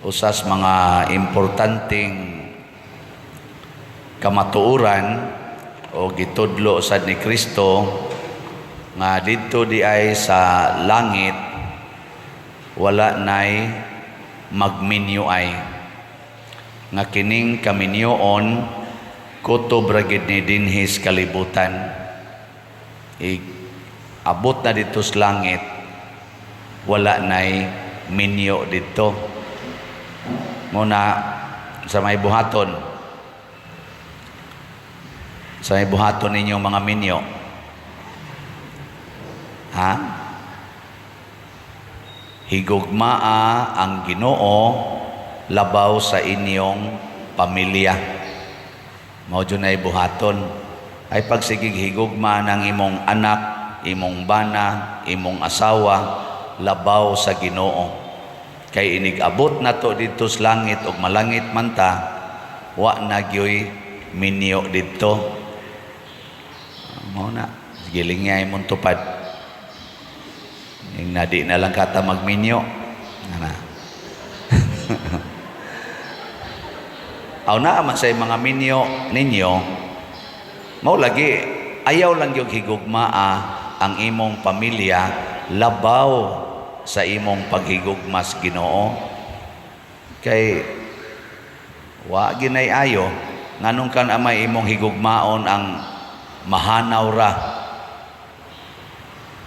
Usas mga importanteng kamatuoran o gitudlo sad ni Kristo nga didto di ay sa langit wala nay magminyo ay nga kining kaminyoon kutob ra gid ni dinhi sa kalibutan. Ig abot na didto sa langit, wala nay minyo didto. Muna sa may buhaton ninyong mga minyo, ha, higugmaa ang Ginoo labaw sa inyong pamilya. Mao jud nay buhaton ay pagsigig higugma ng imong anak, imong bana, imong asawa labaw sa Ginoo, kay inig abot nato didto sa langit ug malangit man ta, wa na gyoy minyo didto. Mao na giling nga imong tupad ing na di na lang kata magminyo ana. Aw, naa man say mga minyo ninyo, mao lagi ayaw lang yung higugmaa ang imong pamilya labaw sa imong paghigugma sa Ginoo, kay wa ginay ayo. Nganong kan amay imong higugmaon ang mahanaw ra?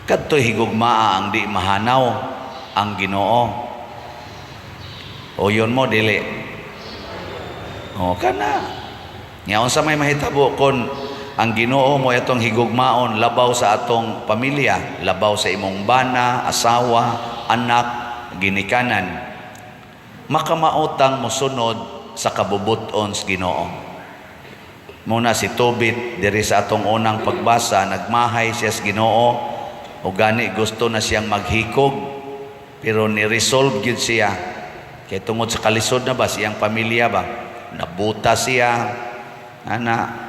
Kadto'y higugmaa ang di mahanaw, ang Ginoo. O yun mo dili o kana nya, unsa may mahitabo kon ang Ginoo mo atong higugmaon labaw sa atong pamilya, labaw sa imong bana, asawa, anak, ginikanan? Makamaotang mosunod sa kabubuton sa Ginoo. Muna si Tobit diri sa atong unang pagbasa, nagmahay siya sa Ginoo o gani gusto na siyang maghikog, pero ni-resolve gyud siya kay tungod sa kalisod na ba siyang pamilya ba, nabuta siya ana.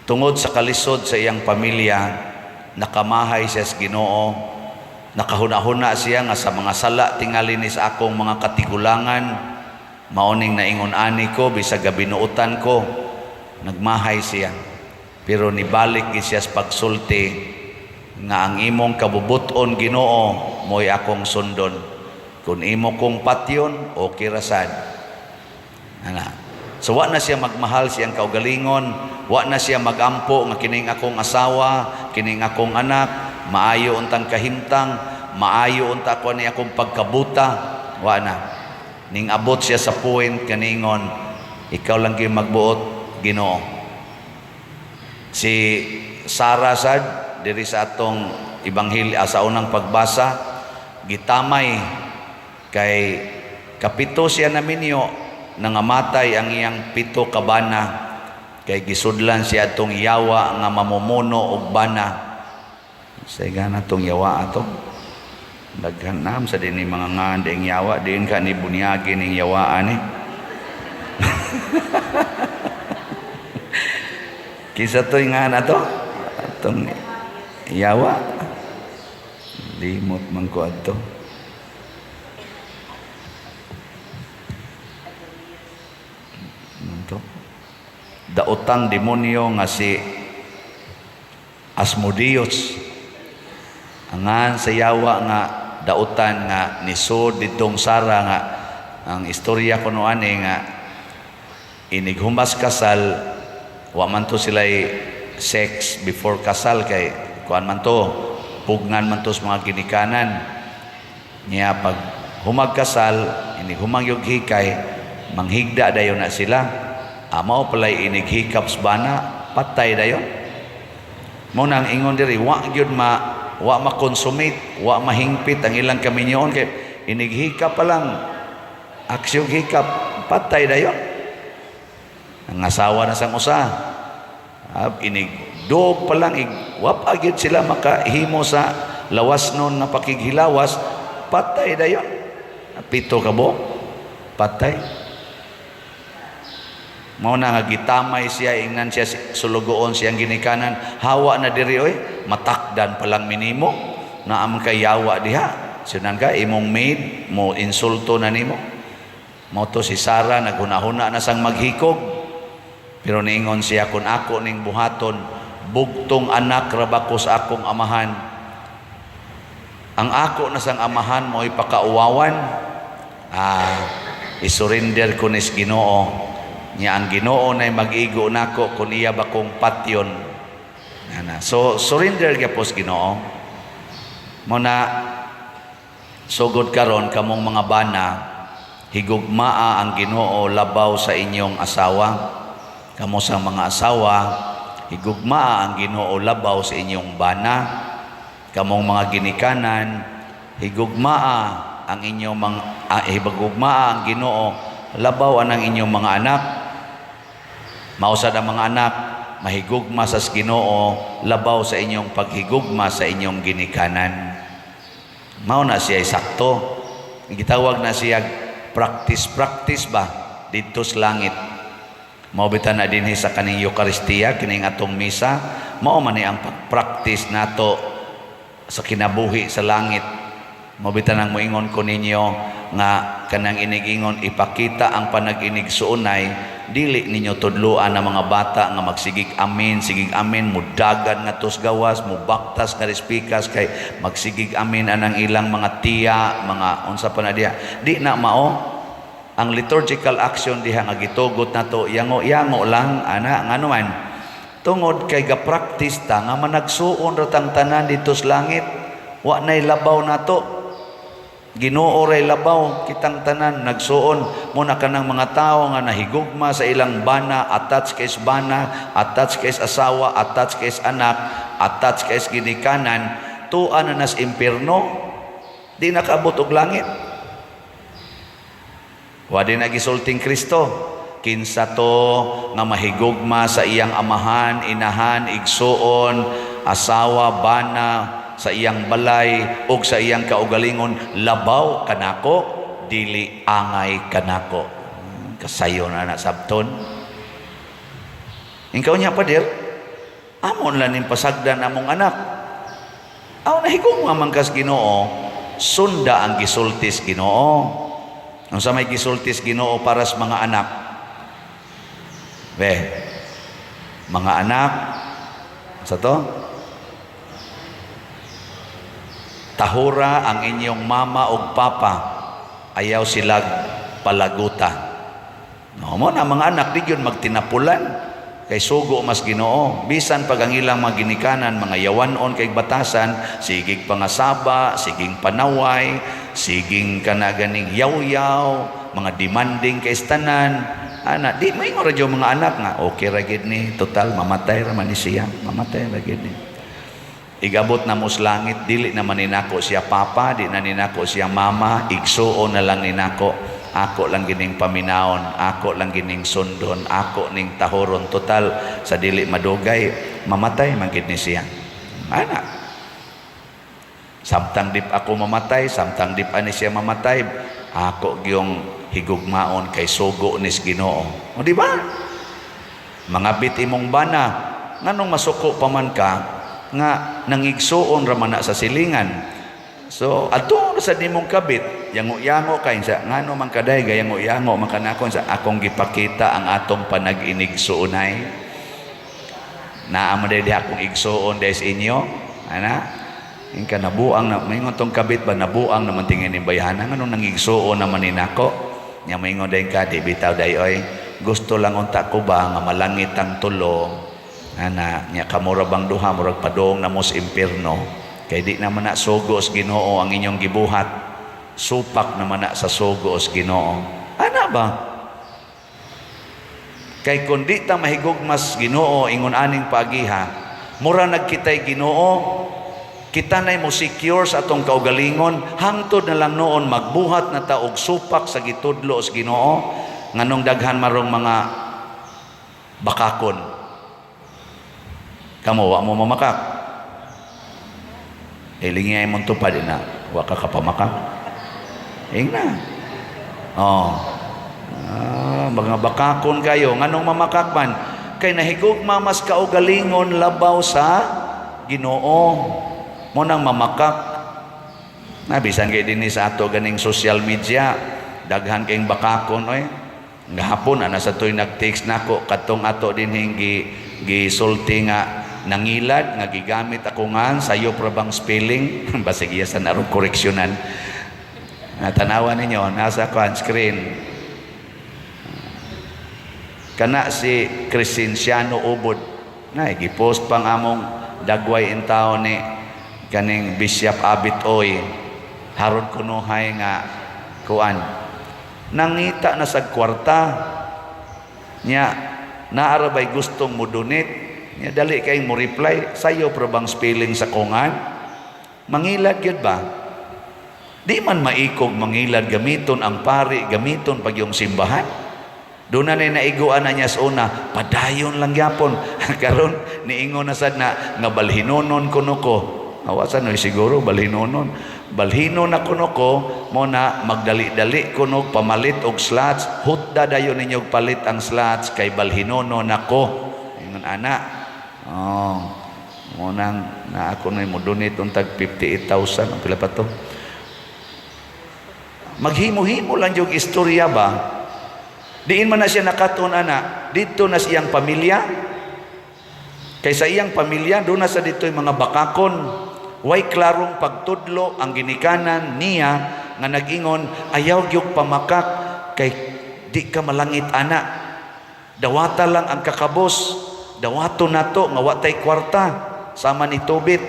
Tungod sa kalisod sa iyang pamilya, nakamahay siya sa Ginoo. Nakahuna-huna siya nga sa mga sala tingali ni sa akong mga katigulangan, maoning naingon ani ko bisag binuutan ko. Nagmahay siya, pero nibalik gid siya sa pagsulti nga ang imong kabubuton, Ginoo, mo'y akong sundon. Kung imo kong patyon, okay ra sad ana. So wa na siya magmahal siyang kaugalingon, wa na siya magampo nga kining akong asawa, kining akong anak, maayo untang kahimtang, maayo unta ako ni akong pagkabuta, wa na. Ning abot siya sa point kaningon, "Ikaw lang gyud magbuot, Ginoo." Si Sara sad diri sa atong ebanghelyo sa unang pagbasa, gitamay kay kapito siya na minyo, nangamatay ang iyang pito ka bana kay gisudlan siya atong yawa nga mamumuno og bana. Sa gana tong yawa ato, daghan nam sa dinhi mga ngan ding yawa diin ka ni bunyagi ning yawa ani. Kinsa to'y nga na to atong yawa? Limot man ko adto. Ano to? Daotang demonyo nga si Asmodeus. Angan sa yawa nga dautan nga nisod ditong Sara nga ang istorya kuno ani nga inighumas kasal, wa man to sila sex before kasal kay kuan man to, pugngan man to sa mga ginikanan niya. Pag humag kasal, inighumang yung hikay, manghigda dayon na sila. Amaw palay inighikap sa bana, patay dayon. Mo nang ingon diri, wa gyud ma wa ma-consummate, wa mahingpit ang ilang kaminyoon kay inighikap pa lang, aksyon hikap, patay dayon. Ang asawa na sang usa, inig dog pa lang, wa pa gyud sila makahimo sa lawas nun nga pakighilawas, patay dayon. Pito ka bo patay. Mao na nga gitamay siya, ingnan siya sulugoon siyang ginikanan, "Hawa na diri oy, matakdan pa lang minimo, naa man kay yawa diha." Sunan ka imong maid mo insulto na nimo. Mao to si Sarah, naghuna-huna na sang maghikog. Pero niingon siya, "Kung ako ning buhaton, bugtong anak ra ba ko sa akong amahan? Ang ako na sang amahan mo'y pakauwawan. Ah, isurrender ko nis Ginoo. Nya ang Ginoo na'y mag-igo nako kung iya ba kong patyon." Ana. So surrender gyapon sa Ginoo. Mao na sugod karon, kamong mga bana, higugmaa ang Ginoo labaw sa inyong asawa. Kamo sa mga asawa, higugmaa ang Ginoo labaw sa inyong bana. Kamong mga ginikanan, higugmaa ang Ginoo labaw anang inyong mga anak. Mao sad ang mga anak, mahigugma sa Ginoo labaw sa inyong paghigugma sa inyong ginikanan. Mao na siya sakto. Gitawag na siya practice practice ba didto sa langit. Mao bitan na dinhi sa kaning Eukaristiya, kining atong misa, mao man ni ang pag-practice nato sa kinabuhi sa langit. Mao bitan ang moingon ko ninyo nga kanang inigingon ipakita ang panag-inigsuonay, dili ninyo tudloan ang mga bata nga magsigig amin, sigig amin, mudagan nga tos gawas, mubaktas nga pikas kay magsigig amin anang ilang mga tiya, mga unsa pa na diha. Di na mao ang liturgical action diha nga gitugot nato, yango-yango lang ana. Ngano man? Tungod kay ga-practice ta nga managsuon ra tang tanan didto sa langit. Wa nay labaw nato, Ginoo ray labaw. Kitang tanan nagsuon mo na kanang mga tao nga nahigugma sa ilang bana, attached kay bana, attached kay asawa, attached kay anak, attached kay ginikanan, tua na nas impierno, di nakaabot og langit. Wa din nagisulting Kristo, kinsa to nga mahigugma sa iyang amahan, inahan, igsuon, asawa, bana, sa iyang balay ug sa iyang kaugalingon labaw kanako, dili angay kanako. Kasayo na na sabton. Ikaw niya, pader, amon lang ning pasagdan among anak. Aw, nahigugma man kas Ginoo, sunda ang gisultis Ginoo. Unsa may gisultis Ginoo para sa mga anak? Be, mga anak, sa to? Tahura ang inyong mama ug papa, ayaw silag palaguta. No, mo na mga anak di gyud magtinapulan kay sugo mas Ginoo. Bisan pag ang ilang mga ginikanan mga yawanon kay batasan, sigig pangasaba, siging panaway, siging kanaganing yaw-yaw, mga demanding kay tanan ana, di may ra mga anak nga okay ra gid ni, total mamatay ra man ni siya, mamatay ra gid ni. Igabot na mo sa langit, dili naman ninako siya papa, di na ninako siya mama, igsuon na lang ninako. Ako lang gining paminaon, ako lang gining sundon, ako ning tahoron. Total, sa dili madugay, mamatay man gid ni siya. Ana. Samtang dip ako mamatay, samtang dip ani siya mamatay, ako gyung higugmaon kay sugo nis Ginoo. O di ba? Mga bit imong bana, nganong masuko pa man ka, nga nangigsuon ra man na sa silingan. So adto sa nimong kabit, yango-yango kay sa ngano man kaday gayango-yango man kanako sa akong gipakita ang atong panag-inigsuonay. Naa mo day akong igsuon day sa inyo, ana. Ingka nabuang na maingon tong kabit ba, nabuang naman tingin ni bayhana, nganong nangigsuon naman ni nako. Nya maingon day ka, di bitaw day oy. Gusto lang unta ko ba nga malangit ang tulo. Ana, nya kamo ra bang duha murag padong na mo sa impierno. Kay di naman na sugo sa Ginoo ang inyong gibuhat. Supak naman na sa sugo sa Ginoo. Ana ba? Kay kung di ta mahigugmas Ginoo ingon aning pagiha, mura nagkitay Ginoo, kita na'y mo secure sa atong kaugalingon, hangtod na lang noon magbuhat na ta og supak sa gitudlo sa Ginoo. Nganong daghan marong mga bakakon? Kamo wa mo mamakak. Ilingay mo tupad na, wa ka kapamakak. Ingna. Oh. Ah, mga bakakon kayo, nganong mamakak man? Kay nahigugma mas kaugalingon labaw sa Ginoo. Mo nang mamakak. Na bisan kay dinhi sa ato ganing social media, daghan kayong bakakon oy. Gahapon ana sa toy nag-text nako katong ato dinhing gi gisulti nga nangilad nga gigamit ako nga sayo pra bang spelling, basig iya sa narong koreksyonan. Na tanawan ninyo nasa kwan screen kana si Crescenciano Ubod na gipost pang among dagway in taon ni kaning Bishop Abit Oy, haron kunuhay nga kuan nangita na sa kwarta niya, naa ra bay gustong mo donate niya, dali kay mo reply, "Sayo pra bang spelling sa kungan?" Mangilad gyud ba? Di man maikog mangilad, gamiton ang pari, gamiton pag yung simbahan. Doon na naiguan na niya sa una, padayon lang gyapon. Karon niingon na sad na nga balhinonon kuno ko. Awasan no siguro balhinonon. Balhino na kuno ko mo na magdali-dali kuno pamalit og slots, hutda dayon ninyo palit ang slots kay balhinonon nako. Ingon ana. Oh. Mo nang na ako na mo donate untag 58,000 ang pila pa to. Maghimo-himo lang yung istorya ba? Diin man na siya nakatuon ana, dito na siyang pamilya. Kay sa iyang pamilya, doon na sa dito yung mga bakakon. Way klarong pagtudlo ang ginikanan niya nga nag-ingon, "Ayaw gyud pamakak kay di ka malangit ana. Dawata lang ang kakabos. Dawato nato nga wa tay kwarta sama ni Tobit.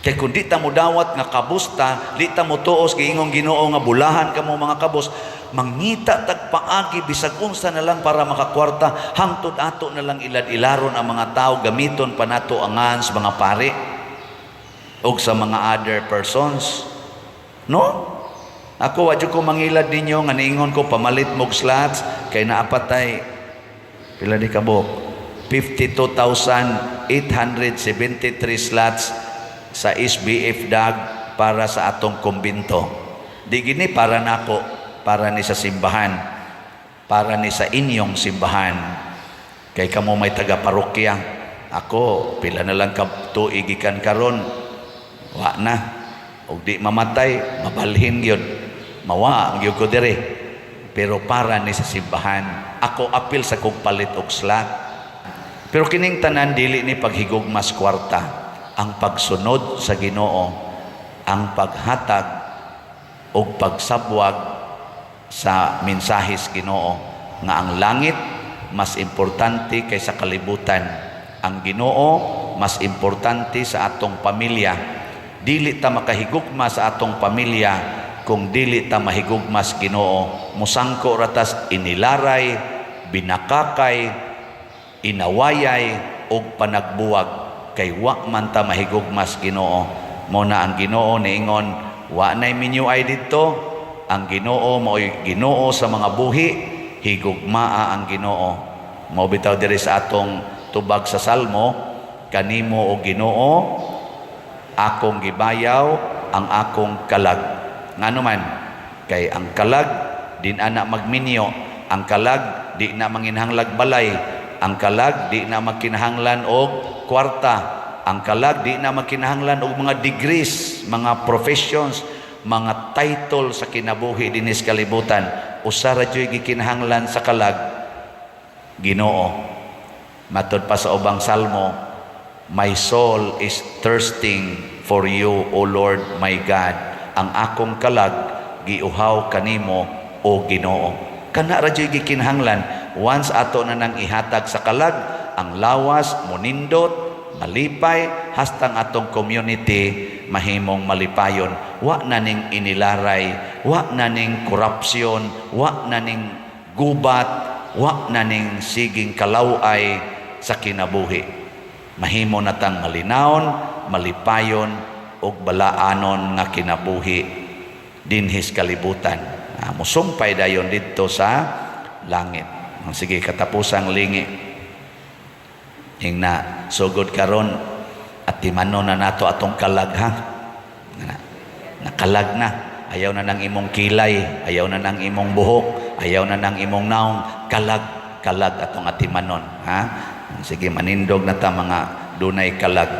Kay kung di ta mo dawat nga kabos ta, di ta mo tuos giingong Ginoo nga bulahan kamo mga kabos, mangita tag paagi bisag unsa na lang para makakwarta, hangtod ato na lang ilad-ilaron ang mga tao, gamiton pa nato angan sa mga pari og sa mga other persons." No? Ako, wa jud ko mangilad ninyo nga niingon ko pamalit mog slots kay naapatay pila di kabok, 52,873 slots sa SBF DAG para sa atong kumbinto. Di gini para nako, para ni sa simbahan, para ni sa inyong simbahan. Kay kamo may taga parokya. Ako, pila na lang ka tuig gikan karon, wa na. Og di mamatay, mabalhin gyud. Mawa gyud ko dire. Pero para ni sa simbahan, ako apil sa kog palit og slot. Pero kining tanan dili ni paghigugmas kwarta, ang pagsunod sa Ginoo, ang paghatag og pagsabwag sa mensahes Ginoo nga ang langit mas importante kaysa kalibutan. Ang Ginoo mas importante sa atong pamilya. Dili ta makahigugma sa atong pamilya kung dili ta mahigugma sa Ginoo. Musangko ra tas inilaray, binakakay, inawayay og panagbuwag kay wa man ta mahigugma sa Ginoo. Mo na ang Ginoo niingon, wa nay minyo ay didto. Ang Ginoo maoy Ginoo sa mga buhi, higugmaa ang Ginoo. Mao bitaw diri sa atong tubag sa Salmo, "Kanimo, o Ginoo, akong gibayaw ang akong kalag." Ngano man? Kay ang kalag di na magminyo, ang kalag di na manginhanglag balay, ang kalag di na magkinahanglan og kwarta, ang kalag di na magkinahanglan og mga degrees, mga professions, mga title sa kinabuhi dinis kalibutan. Usa ra juy gikinahanglan sa kalag, Ginoo. Matod pa sa ubang salmo, "My soul is thirsting for you, O Lord my God." Ang akong kalag giuhaw kanimo, O Ginoo. Kana ra juy gikinahanglan. Once ato na nang ihatag sa kalag, ang lawas monindot, malipay, hastang atong community mahimong malipayon. Wa na ning inilaray, wa na ning korupsyon, wa na ning gubat, wa na ning siging kalaway sa kinabuhi. Mahimo na tang malinawon, malipayon ug balaanon nga kinabuhi dinhis kalibutan. Ah, musumpay dayon didto sa langit. Sige, katapusang lingi. Ingna, sugod karon atimanon na nato atong kalag, ha. Na, nakalag na. Ayaw na ng imong kilay, ayaw na ng imong buhok, ayaw na ng imong naong, kalag, kalag atong atimanon, ha? Sige, manindog na ta mga dunay kalag.